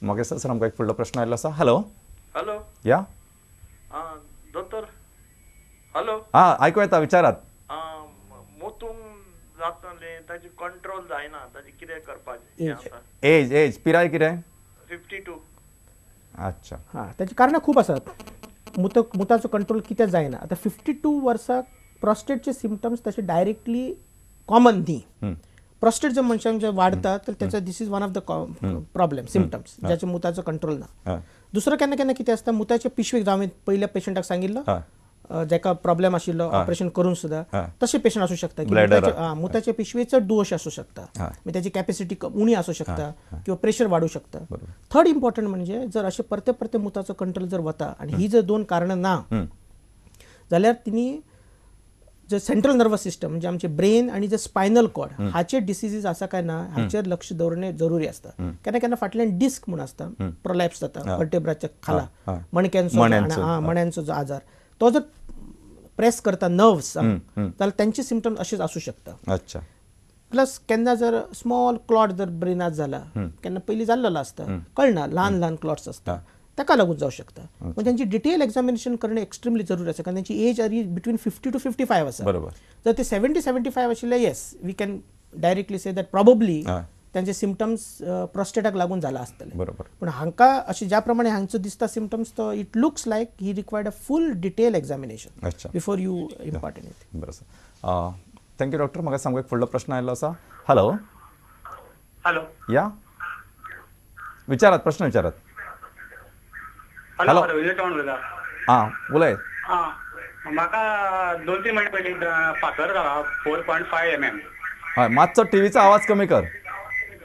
मागीर सर आमकां एक फुडलो प्रश्न आयिल्लो आसा. हॅलो. हॅलो. या दोतोर. हॅलो. हां आयकू येता, विचारात. मुतूंक जातालें ताची कंट्रोल जायना, ताचें कितें करपाचें? एज एज पिराय कितें? 52. अच्छा. हां, ताची कारणां खूब आसात. मुताचो कंट्रोल कित्याक जायना? आतां 52 वर्सां प्रोस्टेटचे सिमटम्स तशे डायरेक्टली कॉमन न्ही. प्रोस्टेट जर मनशांक जर वाडता तर त्याचा this is one of the problem symptoms ज्याच्या मुताचो कंट्रोल ना. दुसरं केन्ना केन्ना कितें आसता, मुताचे पिशवेक जावं पयल्या पेशंटाक सांगिल्लो जाका प्रॉब्लेम आशिल्लो ऑपरेशन करून सुद्दां तशे पेशंट आसूं शकता की मुताच्या पिशवेचो दोश आसूं शकता, मागीर त्याची कॅपॅसिटी उणी आसूं शकता किंवा प्रेशर वाडूं शकता. थर्ड इम्पॉर्टंट म्हणजे जर अशें परते परते मुताचो कंट्रोल जर वता आनी ही जर दोन कारणां ना जाल्यार तिणी जे सेंट्रल नर्वस सिस्टम म्हणजे आमचे ब्रेन आणि जे स्पायनल कॉर्ड हाचे डिसिजीज आसा काय ना हाचेर लक्ष दवरणे जरुरी आसता. केन्ना केन्ना फाटल्यान डिस्क म्हूण आसता, प्रोलॅप्स जाता वर्टेब्राच्या खाला, मणक्यांचो मण्यांचो जो आजार तो जर प्रेस करता नर्व्स जाल्यार त्यांचे सिमटम्स अशेच आसूं शकता. अच्छा. प्लस केन्ना जर स्मॉल क्लॉट जर ब्रेनात जाला, केन्ना पयलीं जाल्लो आसता कळना, ल्हान ल्हान क्लॉट्स आसता ताका लागून जावं शकता. म्हणजे त्यांची डिटेल एक्झामिनेशन करणे एक्स्ट्रीमली जरुरी आसा, कारण त्यांची एज आरी बिटवीन 50 to 55 आसा. बरोबर. जर ते 70 75 आशिल्ले yes we can directly say that probably त्यांचे सिमटम्स प्रोस्टेटाक लागून जाला आसतले. बरोबर. पण हांकां अशें ज्या प्रमाणे हांचो दिसता सिमटम्स तो it looks like he required a full detail examination before you impart anything. बरें sir, thank you doctor. म्हाका सामको एक फुडलो प्रश्न आयिल्लो आसा. हॅलो. हॅलो. या विचारात, प्रश्न विचारात. हॅलो. रवींद्र. हां उलय. हां, म्हाका 2-3 म्हयने पयलीं फातर जाला 4.5 mm. हय, मातसो टिवीचो आवाज कमी कर.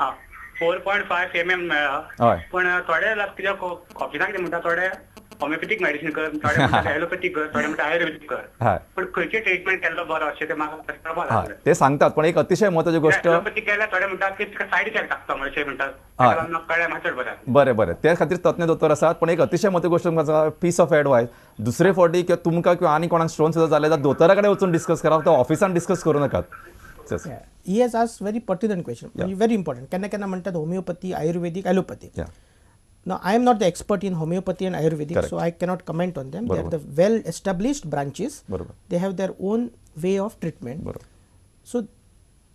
हां, 4.5 mm मेळ्ळा. हय. पण थोडे कित्याक ऑफिसाक कितें म्हणटा, थोडे होमिओपॅथीक मेडिसीन कर, थोडे म्हणटा एलोपॅथीक कर, थोडे म्हणटा आयुर्वेदीक कर. पण खंयचे ट्रिटमेंट केल्लो बरो अशें तें म्हाका कळपाक लागलें. ते सांगतात, पण एक अतिशय म्हत्वाची गोष्ट, एलोपॅथीक केल्यार थोडे म्हणटात की सायड इफेक्ट आसता अशें म्हणटात, कळ्ळें मातशें चड बरें. बरें बरें, त्या खातीर तज्ञ दोतोर आसात. पण एक अतिशय म्हत्वाची गोष्ट तुमकां पीस ऑफ एडवायस, दुसरे फावटी किंवा तुमकां किंवा आनी कोणाक स्टोन सुद्दां जाले जाल्यार दोतोरा कडेन वचून डिस्कस करात, तो ऑफिसान डिस्कस करूं नाकात. He has asked very pertinent question, very important. केन्ना केन्ना म्हणटात homoeopathy, Ayurvedic, allopathy. Now, I am not the expert in homeopathy and Ayurvedic, Correct. So I cannot comment on them. Barobar. They are the well-established branches. Barobar. They have their own way of treatment. Barobar. So,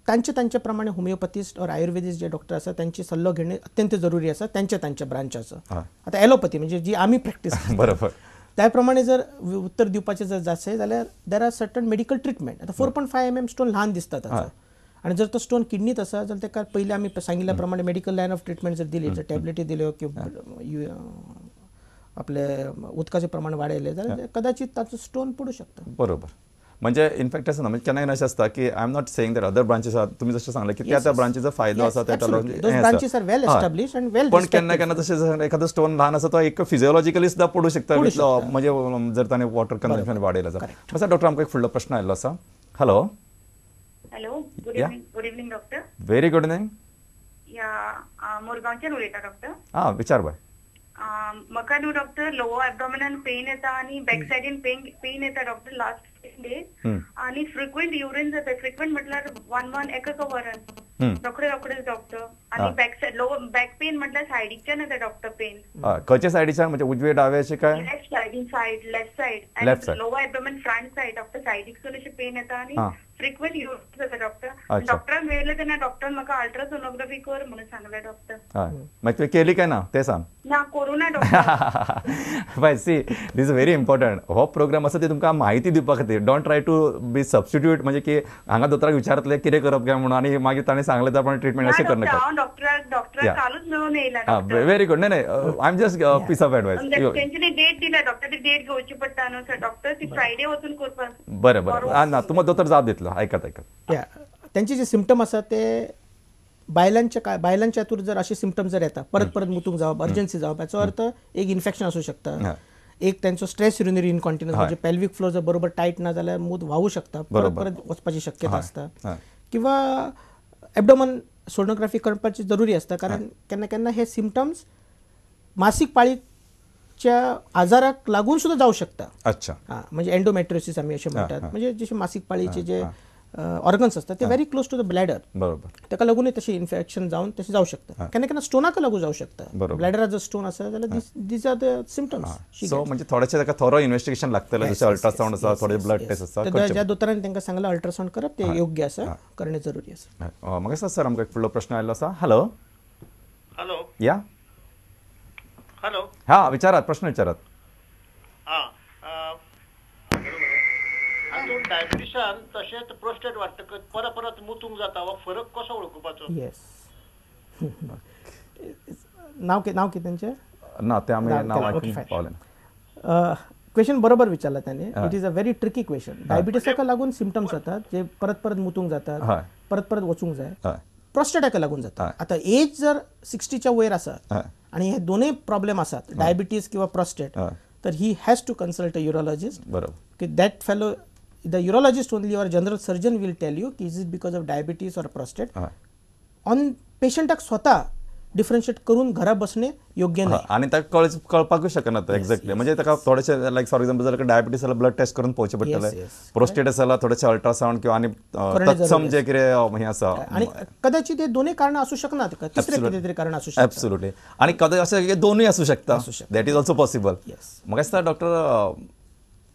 तांचे तांचे प्रमाणे होमिओपॅथिस्ट और आयुर्वेदिस्ट जे doctor आसा त्यांची सल्लो घेणे अत्यंत जरुरी आसा त्यांच्या त्यांच्या ब्रांचाचो. आतां एलोपॅथी म्हणजे जी आमी प्रॅक्टीस करतात. बरोबर. त्या प्रमाणे जर उत्तर दिवपाचें जर जाशें जाल्यार there are certain medical treatment. आतां 4.5 mm स्टोन ल्हान दिसता ताचो, आनी जर तो स्टोन किडनीत आसा जाल्यार ताका पयलीं आमी सांगिल्ल्या प्रमाणे मेडिकल लायन ऑफ ट्रिटमेंट जर दिली, जर टॅबलेटी दिल्यो किंवा आपले उदकाचें प्रमाण वाडयलें जाल्यार कदाचित ताचो स्टोन पडूं शकता. बरोबर. म्हणजे इनफॅक्ट आसा ना, म्हणजे केन्ना केन्ना अशें आसता की I am not saying that other branches आसा, तुमी जशें सांगलें की त्या त्या ब्रांचीचो फायदो आसा, पण केन्ना केन्ना तशें एखादो स्टोन ल्हान आसा तो एक फिजियोलॉजिकली सुद्दां पडूं शकता, म्हणजे जर ताणें वॉटर कन्जम्पशन वाडयलें जाल्यार. सर डॉक्टर, आमकां एक फुडलो प्रश्न आयिल्लो आसा. Hello. Hello, good evening. Good evening doctor. Very good evening. या मुरगांवच्यान उलयता डॉक्टर. हां, विचार बाय. म्हाका न्हू डॉक्टर लोअर एब्डोमिनल पेन येता आनी बॅक सायडीन पेन येता डॉक्टर लास्ट 10 डेज, आनी फ्रिक्वेंट युरिन जाता. फ्रिक्वेंट म्हटल्यार 1 एका वरान रोखडे रोखडेच डॉक्टर. आनी back side lower back pain म्हटल्यार सायडीच्यान येता डॉक्टर पेन. खंयच्या सायडीच्यान, म्हणजे उजवे डावे अशें काय? लेफ्ट सायडीन, सायड लेफ्ट सायड आनी lower abdomen front side doctor, सायडीकसून अशें पेन येता आनी फ्रिक्वेंट युरिन जाता डॉक्टर. डॉक्टरान मेळ्ळें तेन्ना डॉक्टरान म्हाका अल्ट्रासोनोग्राफी कर म्हणून सांगलें डॉक्टर. मागीर तुवें केली काय ना तें सांग. ना, करूं ना doctor. Bye, see this is very important. हो प्रोग्राम आसा ते तुमकां म्हायती दिवपा खातीर. Don't try to be substitute, म्हणजे की हांगा दोतोराक विचारतले कितें करप काय म्हणून आनी मागीर ताणें सांगलें तर आपण ट्रिटमेंट अशें करनाका. डॉक्टराक कालूच मेळून येयला. Very good. नाही नाही, I am just piece of advice. तेंच्यांनी डेट दिला डॉक्टर, ती डेट घेवची पडटा न्हू सर डॉक्टर, ती फ्रायडे वचून करपाक. बरें बरें, ना तुमकां दोतोर जाप दितलो. आयकात आयकात. त्यांचे जे सिमटम आसा ते बायलांच्या काय बायलांच्या हातूंत जर असे सिमटम जर येता, परत परत मुतूंक जावप, अर्जन्सी जावप, हाचो अर्थ एक इन्फेक्शन आसूं शकता, एक त्यांचो स्ट्रेस युरिनरी इनकॉन्टिनन्स म्हणजे पेल्विक फ्लोर जर बरोबर टायट ना जाल्यार मूत व्हावू शकता, परत परत वचपाची शक्यता आसता, किंवा एब्डोमन सोनोग्राफी करपाची जरुरी आसता, कारण केन्ना केन्ना हे सिमटम्स मासीक पाळीच्या आजाराक लागून सुद्दां जावं शकता. अच्छा. हां, म्हणजे एंडोमेट्रियोसिस आमी अशें म्हणटात, म्हणजे जशे मासीक पाळीचे जे ऑर्गन्स असतात ते very close to the bladder. बरोबर. ताका लागूनय तशें इन्फेक्शन जावन तशें जावं शकता. केन्ना केन्ना स्टोनाक लागून जावं शकता. ब्लॅडराक जर स्टोन आसा जाल्यार these are the symptoms. So म्हणजे थोडेशें ताका थोरो इन्व्हेस्टिगेशन लागतलें, जशें अल्ट्रासावंड आसा, थोडे ब्लड टेस्ट आसा. ज्या दोतोरान तांकां सांगलां अल्ट्रासावंड करप तें योग्य आसा, करणे जरुरी आसा. म्हाका दिसता सर आमकां एक फुडलो प्रश्न आयिल्लो आसा. हॅलो. हॅलो. या. हॅलो. हा, विचारात, प्रश्न विचारात. हां, डायबिटीसान तशेंच प्रोस्टेट वाडटकच परत परत मुतूंक जाता, हो फरक कसो वळखुपाचो? येस. नाव नाव कितें तांचें? ना तें आमी नाव आयकूंक पावलें ना. क्वेश्चन बरोबर विचारला ताणें. It is a very tricky question. डायबिटीसाक लागून सिमटम्स जातात जे परत परत मुतूंक जातात, परत परत वचूंक जाय. प्रोस्टेटाक लागून जाता. आतां एज जर 60च्या वयर आसा आनी हे दोनूय प्रॉब्लेम आसात, डायबिटीज किंवा प्रोस्टेट, तर he has to consult a urologist. बरोबर. की that fellow, the urologist only or general surgeon will tell you is it because of diabetes or prostate. On पेशंटाक स्वतः डिफरन्शिएट करून घरा बसणे योग्य नाही आणि ताका कळपाकूय शकना तो एक्झॅक्टली. म्हणजे ताका थोडेशे लायक फॉर एक्झाम्पल जर डायबिटीस जाल्यार ब्लड टेस्ट करून पळोवचें पडटलें, प्रोस्टेट जाल्यार थोडेशे अल्ट्रासावंड किंवा आनी तत्सम जे कितें हें आसा. आणि कदाचित हे दोनूय कारणां आसूं शकना, तिसरें कितें तरी कारण आसूं शकता. ॲब्सोल्युटली. आनी कदाचित अशें दोनूय आसूं शकता, that is also possible. म्हाका दिसता डॉक्टर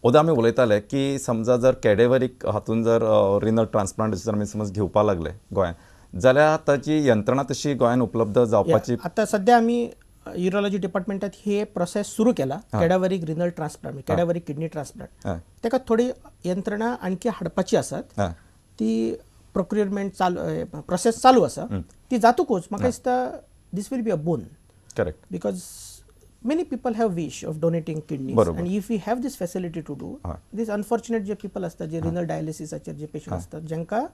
ओदा आमी उलयताले की समजा जर कॅडेवरीक हातून जर रिनल ट्रान्सप्लांट जर आमी समज घेवपाक लागले गोंयांत जाल्यार ताची यंत्रणा तशी गोंयांत उपलब्ध जावपाची. आतां सद्या आमी युरोलॉजी डिपार्टमेंटात हे प्रोसेस सुरू केला, cadaveric renal transplant, cadaveric kidney transplant. ताका थोडी यंत्रणा आणखी हाडपाची आसात, ती प्रोक्युरमेंट चालू, प्रोसेस चालू आसा. ती जातकूच म्हाका दिसता this will be a boon. Correct. Because many people have wish of donating kidneys. Barobar. And if we have this facility to do, this unfortunate J people असतात जे renal dialysis आचेर जे patient असतात ज्यांका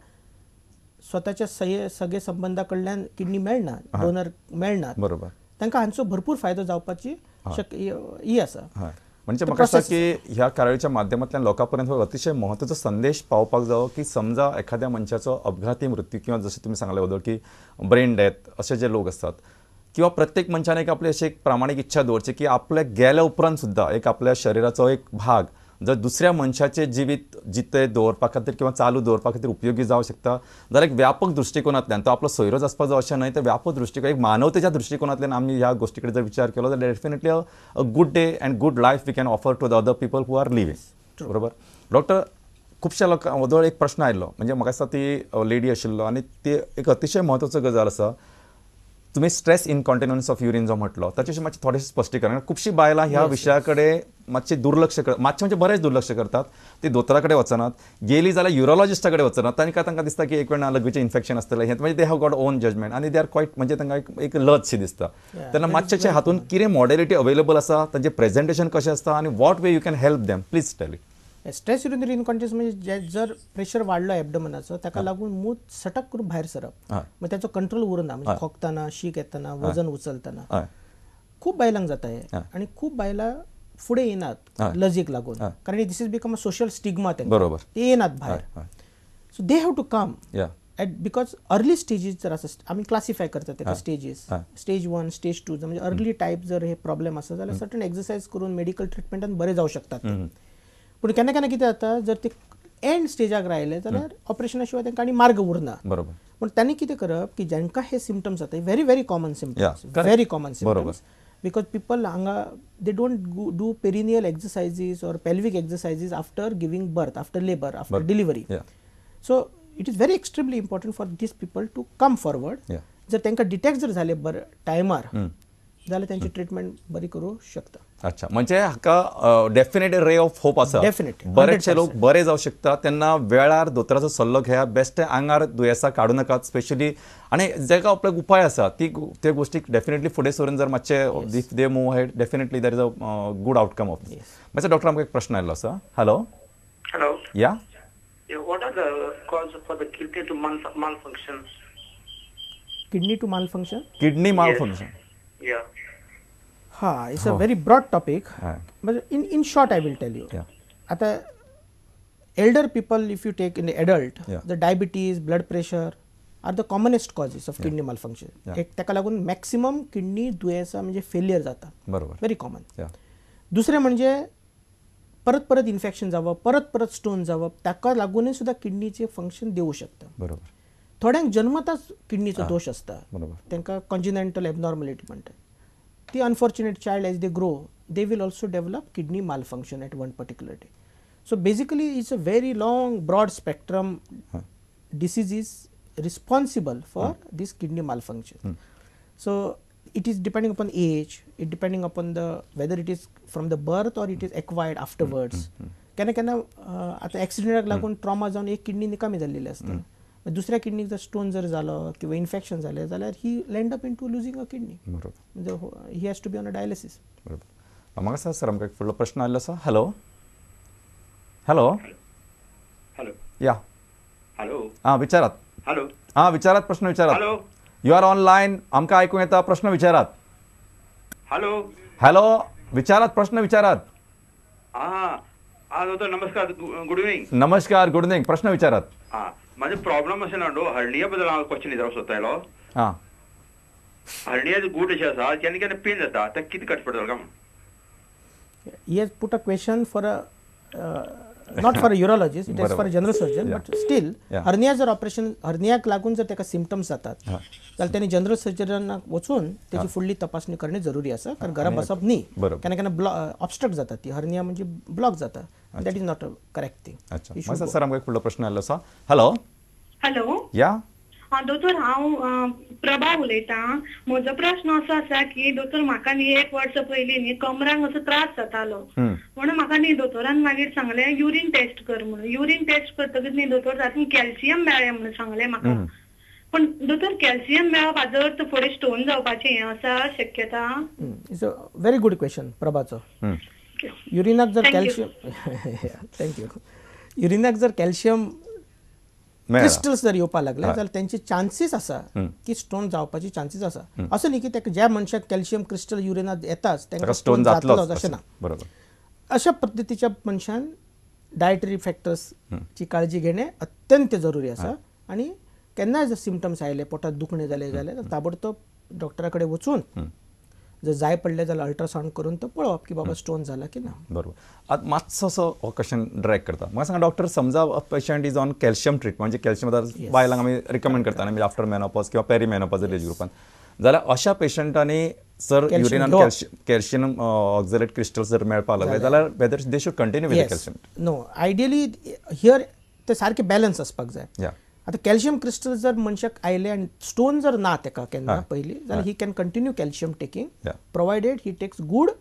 स्वतःच्या सगळे संबंधा कडल्यान किडनी मेळना, donor मेळना, बरोबर, तांकां हांचो भरपूर फायदो जावपाची ही आसा. म्हणजे म्हाका दिसता की ह्या कार्यावळीच्या माध्यमांतल्यान लोकां पर्यंत हो अतिशय म्हत्वाचो संदेश पावपाक जावो की समजा एखाद्या मनशाचो अपघाती मृत्यू किंवा जशें तुमी सांगलें वदळ की ब्रेन डेथ अशे जे लोक आसतात किंवा प्रत्येक मनशान एक आपली अशी एक प्रामाणीक इच्छा दवरची की आपल्या गेल्या उपरांत सुद्दां एक आपल्या शरिराचो एक भाग जर दुसऱ्या मनशाचें जिवीत जितें दवरपा खातीर किंवा चालू दवरपा खातीर उपयोगी जावं शकता जाल्यार एक व्यापक दृश्टिकोनांतल्यान, तो आपलो सोयरोच आसपाक जाय अशें न्हय, तर व्यापक दृश्टिकोन एक मानवतेच्या दृश्टिकोनांतल्यान आमी ह्या गोश्टी कडेन जर विचार केलो जाल्यार definitely a good day and good life we can offer to the other people who are living. बरोबर. डॉक्टर, खुबश्या लोकां वदळ एक प्रश्न आयलो, म्हणजे म्हाका दिसता ती लेडी आशिल्लो आनी ती एक अतिशय म्हत्वाचो गजाल आसा, तुमी स्ट्रेस इनकॉन्टिनन्स ऑफ युरीन जो म्हटलो ताचें मातशें थोडेशें स्पश्टीकरण. खुबशीं बायलां ह्या विशया कडेन मातशें दुर्लक्ष मातशें म्हणजे बरेंच दुर्लक्ष करतात, ती दोतोरा कडेन वचनात, गेली जाल्यार युरोलॉजिस्टा कडेन वचनात, तांकां तांकां दिसता की एक वेळ ना लघवीचें इन्फेक्शन आसतलें हें, म्हणजे they have got own judgement आनी they are quite म्हणजे तांकां एक लज शी दिसता. तेन्ना मातशें हातूंत कितें मॉडेलिटी अवेलेबल आसा, तांचें प्रेजेंटेशन कशें आसता आनी what way you can help them, please tell it. Stress urinary incontinence म्हणजे जर प्रेशर वाडलो ॲबडोमनाचो ताका लागून मूत सटक करून भायर सरप, मग त्याचो कंट्रोल उरना, म्हणजे खोकताना, शीक येताना, वजन उचलताना खूब बायलांक जाता हे आणि खूब बायलां फुडें येनात लजीक लागून, कारण this is become a social stigma, बरोबर, ते येनात भायर. So they have to come at because early stages जर आसा, आमी क्लासिफाय करतात ताका स्टेजीस, स्टेज 1, स्टेज 2, म्हणजे अर्ली टायप जर हे प्रॉब्लेम आसा जाल्यार सर्टन एक्सरसाइज करून मेडिकल ट्रिटमेंटान बरे जावं शकतात. पूण केन्ना केन्ना कितें जाता, जर ते एंड स्टेजाक रायले जाल्यार ऑपरेशना शिवाय तांकां आनी मार्ग उरना. बरोबर. पूण तांणी कितें करप की जांकां हे सिमटम्स जाता, very very common symptoms, very common symptoms, because people हांगा they don't do perineal exercises or pelvic exercises after giving birth, after labour, after delivery. So it is very extremely important for these people to come forward. जर तांकां detect जर जाले बरें टायमार जाल्यार तांची treatment बरी करूं शकता. अच्छा, म्हणजे हाका डेफिनेट रे ऑफ होप आसा. डेफिनेटली बरेचशे लोक बरे जावं शकता. तेन्ना वेळार दोतोराचो सल्लो घेया, बेश्टे आंगार दुयेंसां काडूं नाकात स्पेशली, आनी जाका आपल्याक उपाय आसा ती ते गोश्टीक डेफिनेटली फुडें सरून जर मातशे if they move ahead definitely there is a good outcome of this. मातशें डॉक्टर आमकां एक प्रश्न आयिल्लो आसा. हॅलो. हॅलो. या. What are the cause for the kidney to malfunction? Kidney to malfunction? Kidney malfunction. Yeah. Ha, it's a very broad topic. But in short, I will tell you. At elder people, if you take in the adult, the diabetes, blood pressure are the commonest causes of kidney malfunction. एक ताका लागून maximum kidney दुयेंसा म्हणजे failure जाता. बरोबर. Very common. दुसरें म्हणजे परत परत इन्फेक्शन जावप, परत परत स्टोन जावप, ताका लागूनय सुद्दां किडनीचें फंक्शन देवू शकता. बरोबर. थोड्यांक जन्मताच किडनीचो दोश आसता, तांकां कॉन्जिनेंटल एबनॉर्मलिटी म्हणटात. ती unfortunate child as they grow they will also develop kidney malfunction at one particular day. So basically it's a very long broad spectrum disease is responsible for this kidney malfunction. So it is depending upon age, it depending upon the whether it is from the birth or it is acquired afterwards. केन्ना केन्ना आतां एक्सिडेंटाक लागून trauma जावन एक kidney निकामी जाल्लेली आसता, दुसऱ्या किडनीक जर स्टोन जर जालो किंवा इन्फेक्शन जालें जाल्यार he land up into losing a kidney. बरोबर. म्हणजे he has to be on a dialysis. बरोबर. म्हाका सर सर आमकां एक फुडलो प्रश्न आयिल्लो आसा. हॅलो हॅलो हॅलो या हॅलो आं विचारात. हॅलो आं विचारात, प्रश्न विचारात. हॅलो you are online, आमकां आयकूंक येता, प्रश्न विचारात. हॅलो हॅलो विचारात, प्रश्न विचारात. आं आं दोतोर नमस्कार, गुड इवनींग. नमस्कार, गुड इवनींग, प्रश्न विचारात. आं म्हाजो प्रॉब्लम अशें ना हर्निया बद्दल हांव क्वेश्चन विचारपाक सोदतालो. आं हर्निया गूट अशें आसा केन्ना केन्ना पेन जाता, ताका कितें करचें पडटलें काय म्हूण? He has put a question for a not for a urologist, it is for a general surgeon, but still hernia जर ऑपरेशन हर्नियाक लागून जर ताका सिमटम्स जातात जाल्यार त्यांनी जनरल सर्जनाक वचून त्याची फुडली तपासणी करणे जरुरी आसा, कारण घरा बसप न्ही. केन्ना केन्ना ऑबस्ट्रक्ट जाता ती हर्निया, म्हणजे ब्लॉक जाता. That is not a correct thing. अच्छा सर आमकां एक फुडलो प्रश्न आयिल्लो आसा. हॅलो हॅलो या हां दोतोर, हांव प्रभा उलयतां. म्हजो प्रश्न असो आसा की दोतोर म्हाका न्ही एक वर्स पयलीं न्ही कमरांक असो त्रास जातालो, म्हणून म्हाका न्ही दोतोरान मागीर सांगलें युरीन टेस्ट कर म्हणून. युरीन टेस्ट करतकीच न्ही दोतोर तातूंत कॅल्शियम मेळ्ळें म्हणून सांगलें म्हाका. पूण दोतोर कॅल्शियम मेळप हाजो अर्थ फुडें स्टोन जावपाचें हें आसा शक्यता? It's a very good question प्रभाचो. युरिनाक जर कॅल्शियम thank you युरिनाक जर कॅल्शियम क्रिस्टल्स जर येवपाक लागले जाल्यार तेंचे चान्सीस आसा की स्टोन जावपाची चान्सीस आसा. असो न्ही की ताका ज्या मनशाक कॅल्शियम क्रिस्टल युरिनात येताच तांकां स्टोन जातलोच अशें ना. बरोबर. अशा पद्दतीच्या मनशान डायटरी फॅक्टर्सची काळजी घेणे अत्यंत जरुरी आसा. आनी केन्नाय जर सिमटम्स आयले, पोटात दुखणें जालें जाल्यार ताबडतोब डॉक्टरा कडेन वचून जर जाय पडलें जाल्यार अल्ट्रासावंड करून तो पळोवप की बाबा स्टोन जाला की ना. बरोबर. आतां मातसो असो हो क्वेश्चन ड्रॅग करता. म्हाका सांगा डॉक्टर, समजा patient is on calcium treatment, म्हणजे कॅल्शियम आतां बायलांक आमी रिकमेंड करता आनी आफ्टर मेनोपॉज किंवा पेरी मेनोपॉजल एज ग्रुपान, जाल्यार अशा पेशंटांनी जर युरिनान कॅल्शियम ऑक्झलेट क्रिस्टल्स जर मेळपाक लागले जाल्यार whether they should continue with calcium? No, ideally here ते सारके बॅलन्स आसपाक जाय. आतां कॅल्शियम क्रिस्टल जर मनशाक आयले आनी स्टोन जर ना ताका केन्ना पयलीं जाल्यार he can continue calcium taking provided he takes good